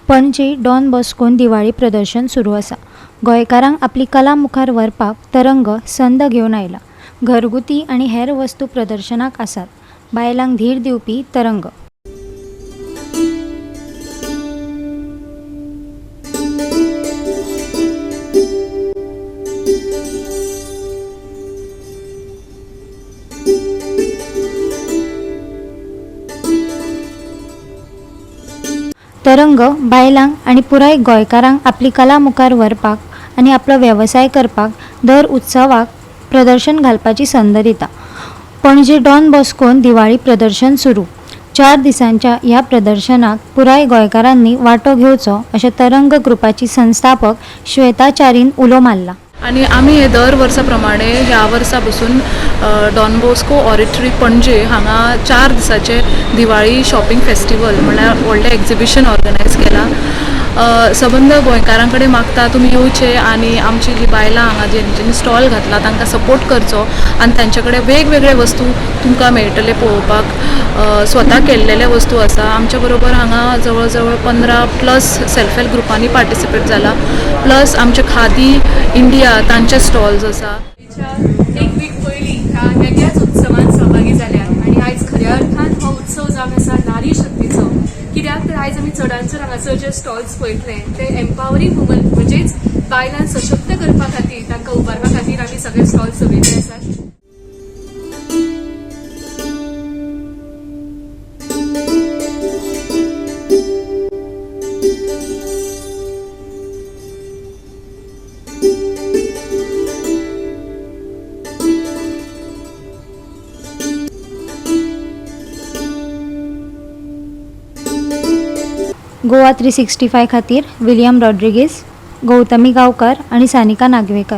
Panaji don बॉस्कोन Diwali प्रदर्शन सुरू आसा. गोंयकारांक आपली कला मुखार व्हरपाक तरंग संद घेवन आयला. घरगुती आनी हेर वस्तू प्रदर्शनाक आसात. बायलांक धीर दिवपी तरंग. तरंग बायलांक आनी पुराय गोंयकारांक आपली कला मुखार व्हरपाक आनी आपलो वेवसाय करपाक दर उत्सवाक प्रदर्शन घालपाची संद दिता. पणजे डॉन बॉस्कोन दिवाळी प्रदर्शन सुरू. 4 दिसांच्या ह्या प्रदर्शनाक पुराय गोंयकारांनी वांटो घेवचो अशें तरंग ग्रुपाची संस्थापक श्वेता च्यारीन उलो मारला. आनी आमी हे दर वर्सा प्रमाणे ह्या वर्सा पसून डॉन बॉस्को ऑरिटरी पणजे हांगा 4 दिसाचे दिवाळी शॉपिंग फेस्टिवल म्हणल्यार व्हडलें एग्जिबिशन ऑर्गनायज केलां. सबंद गोंयकारां कडेन मागता तुमी येवचे आनी आमची जी बायलां हांगा जेंच्यांनी स्टॉल घातला तांकां सपोर्ट करचो आनी तांचे कडेन वेगवेगळे वस्तू तुमकां मेळटले पळोवपाक. स्वता केल्लेले वस्तू आसा. आमच्या बरोबर हांगा जवळ जवळ 15+ सेल्फ हेल्प ग्रुपांनी पार्टिसिपेट जाला, प्लस आमचे खादी इंडिया तांचे स्टॉल्स आसा. एक वीक पयलीं ह्या वेगळ्याच उत्सवान सहभागी जाल्यात आनी आयज खऱ्या अर्थान हो उत्सव जावन आसा नारी शक्तीचो. कित्याक तर आयज आमी चडांत चड हांगासर जे स्टॉल्स पळयतले ते एम्पावरींग वुमन, म्हणजेच बायलांक सशक्त करपा खातीर, तांकां उबारपा खातीर आमी सगळे स्टॉल्स दवरिल्ले आसात. गोवा 365 खातीर विलियम रॉड्रिगीस, गौतमी गांवकर आनी सानिका नागवेकर.